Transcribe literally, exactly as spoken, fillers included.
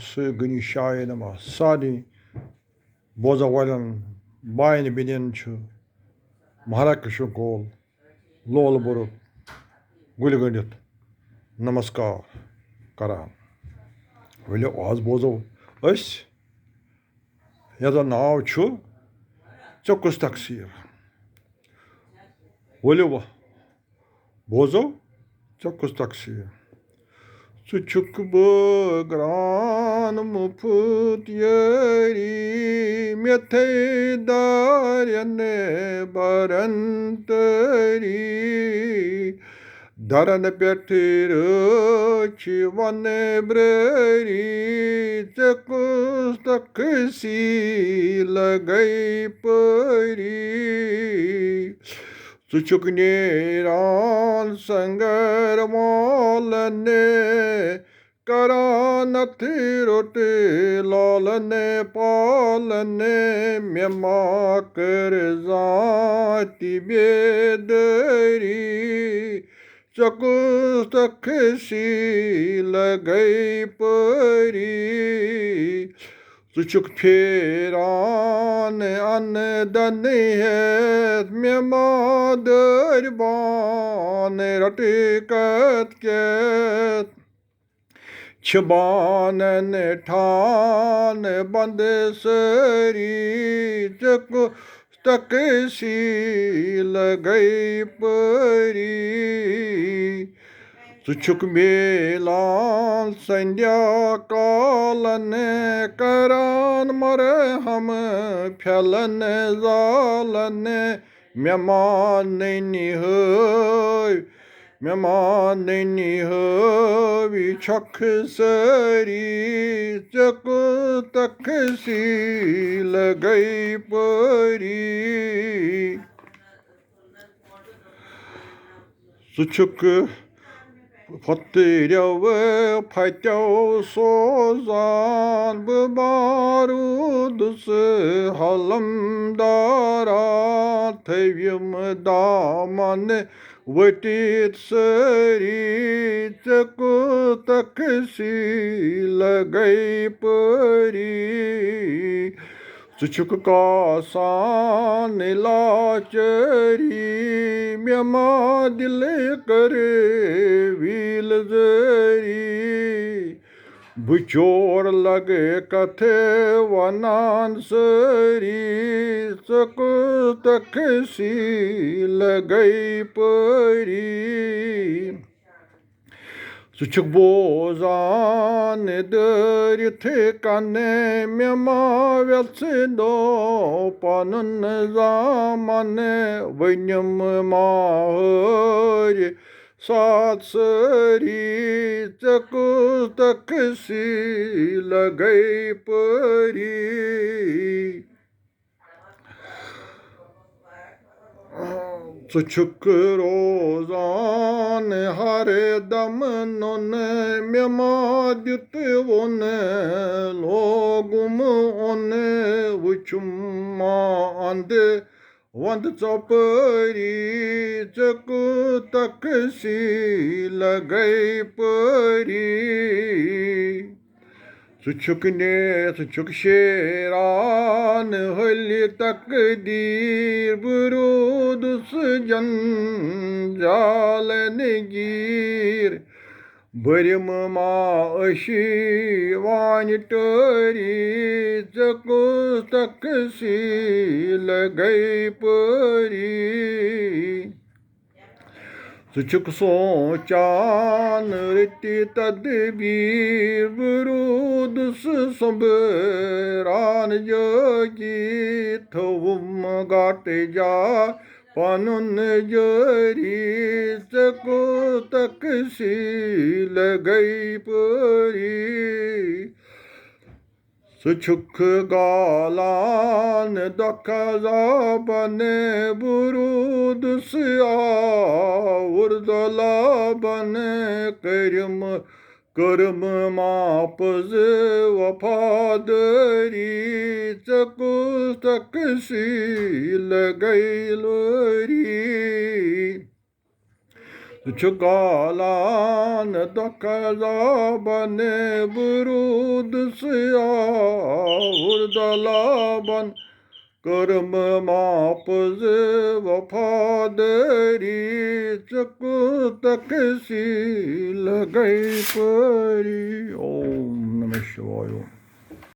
سُہ گنی شاعر نما سارنٕے بوزن والٮ۪ن باین بیٚنٮ۪ن چھُ مہراکشُک گول لول بوٚرُت گُلہِ گٔنٛڈِتھ نمسکار کران۔ ؤلِو آز بوزو أسۍ یَتھ زَن ناو چھُ ژےٚ کُس تقصیٖر۔ ؤلِو وۄنۍ بوزو ژےٚ کُس تقصیٖر۔ ژٕ چھُکھ بٲگران مُفت یٲری، مےٚ تھے دارٮ۪ن بَرَن تٲری۔ دَرَن پٮ۪ٹھ رٲچھ وَنہٕ برٲری، ژےٚ کُس تقصیٖر لَگَے پٲری۔ ژٕ چھُکھ نیران سنگر والن، کران اَتھٕ روٚٹ لالن پالن، مےٚ ما کٔر زانٛہہ تہِ بیدٲری۔ ژےٚ کُس تقصیٖر لَگَے پٲری۔ ژٕ چھُکھ پھیران اَن دَنہٕ ہٮ۪تھ، مےٚ ما دٲرۍ بان رَٹہٕ کَتھ کٮ۪تھ۔ چھِ بانَن ٹھان بَنٛد سٲری، ژےٚ کُس تقصیٖر لَگَے پٲری۔ ژٕ چھُکھ میلان سنٛدھیا کالن، کران مرہم پھٮ۪لن زالن، مےٚ ما نٔنۍ ہٲوۍ، مےٚ ما نٔنۍ ہٲوۍ چھۄکھ سٲری، ژےٚ کُس تقصیٖر لَگَے پٲری۔ ژٕ چھُکھ پھۄتریو پھٹیو سوزان، بہٕ بارودُس حلم داران، تھٔوِم دامن ؤٹِتھ سٲری، ژےٚ کُس تقصیٖر لَگَے پٲری۔ ژٕ چھُکھ کاسان لاچٲری، مےٚ ما دِلہٕ کٔر ویٖل زٲری۔ بہٕ چور لگہٕ کتھٕ ونان سٲری، ژٕ کُس تقصیٖر لگے پٲری۔ ژٕ چھُکھ بوزان دٲرِتھ کنہٕ، مےٚ ما وٮ۪ژھِ دو پنُن زامن، ؤنِم ما ہٲرِ ساتھ سٲری، ژےٚ کُس تقصیٖر لگے پٲری۔ ژٕ چھُکھ روزان ہر دم نُن، مےٚ ما دیُت وُن لوگُم اُن، وُچھُم ما اندٕ وندٕ ژۄپٲری، ژےٚ کُس تقصیٖر لگے پٲری۔ ژٕ چھُکھ نے، ژٕ چھُکھ شیران حٲلہِ تقدیٖر، بہٕ روٗدُس جنجالن گیٖر۔ بٔرِم ما أشی وانہِ ٹٲری، ژےٚ کُس تقصیٖر لگے پٲری۔ ژٕ چھُکھ سونٛچان رٕتہِ تدبیٖر، بہٕ روٗدُس سۄمبران جٲگی، تھوٚوُم گاٹہٕ جا پنُن جٲری، ژےٚ کُس تقصیٖر لگے پٲری۔ ژٕ چھُکھ گالان دۄکھ عذابن، بہٕ روٗدُس آوُر دۄلابن، کٔرِم کٔرٕم ما پٔز وفادٲری، ژےٚ کُس تقصیٖر لگے لٲری۔ ژٕ چھُکھ گالان دۄکھ عذابن، برود سیاہ وُردلابن۔ کٔرم معاف ز وفادٲری، ژٕ کوٗتاہ کسی لگے پٲری۔ اوم نمہ شِوایہ۔